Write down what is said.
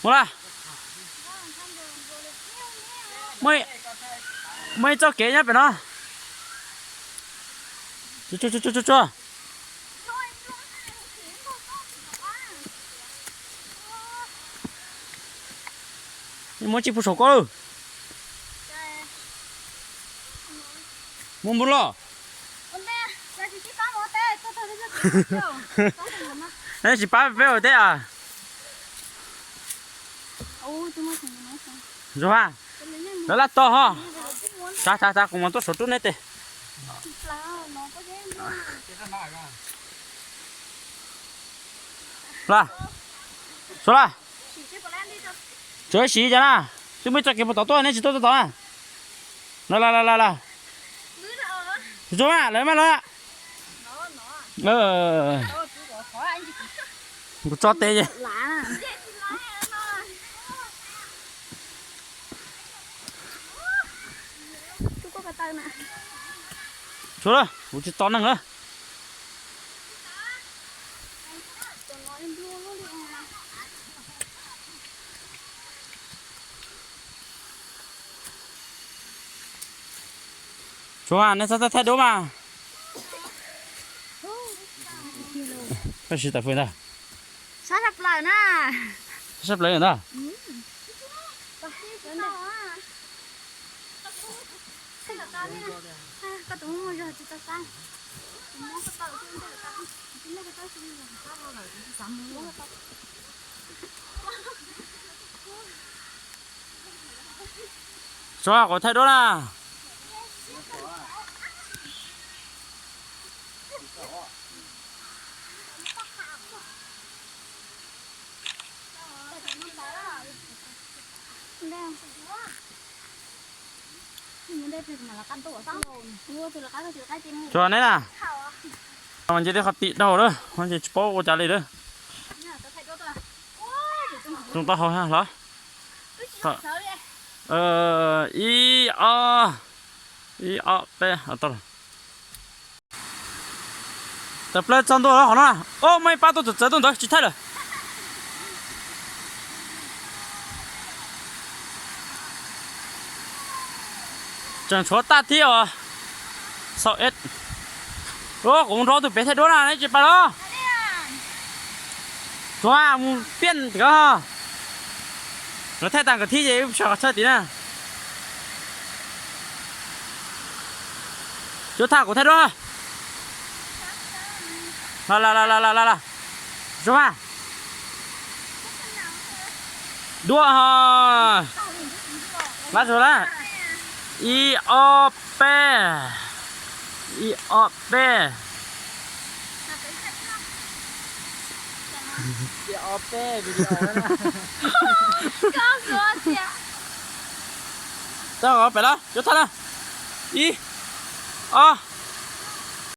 Mus lawm. Muaj ib txoj kev nyob pem no. Tsuag tsuag tsuag tsuag. Muab tsis pub saum koj lawm. Mus mus los. Tsis pab peb ua teb a. Zoo ha. Lawv laj tog ho. Tag tag tag, kuv mam tuaj saum rub neb tes. Los, suav los. Tsuav siv cas na. Twb muaj ib txoj kev puas tom tuaj, neb tsis tuaj txog tod na. Los los los los. Zoo na, lawv maj los. Kuv tso tes. Tsuav, kuv tsis tos neeg lawm. Tsuav, nej txhob thaij duab mas. Koj siv tam fwj ntag. Sab plaws na. Sab plaws ntag. Tsuav, kuv thaij duab na. Tsuav neb na. Mas nce tej qhov tim dhau lawm, nce tsis paub ua cas li lawm. Tsoom taub hau los. Ib ob, ib ob peb. Tawm plaws txog ntua qhov no. Ob, muaj ib pab tuaj txawv txawv tuaj ntawd tsis thaij lawm. Tseem tshuav tag thiab os. Sau eb. Kuv nrog tus pem thaij duab na, neb tsis pais los? Tsuav, mus piaj nkawd ho. Nkawd thaij tag nkawd thiab ces wb sawv qhov chaw tid na. Tsuav, thaj kuv thaij duab. Los los los los los. Zoo mas. Duab ho. Lab zoo lawm. Ib ob peb. Ib ob peb. Txog pem los, yuav thaj na. Ib ob.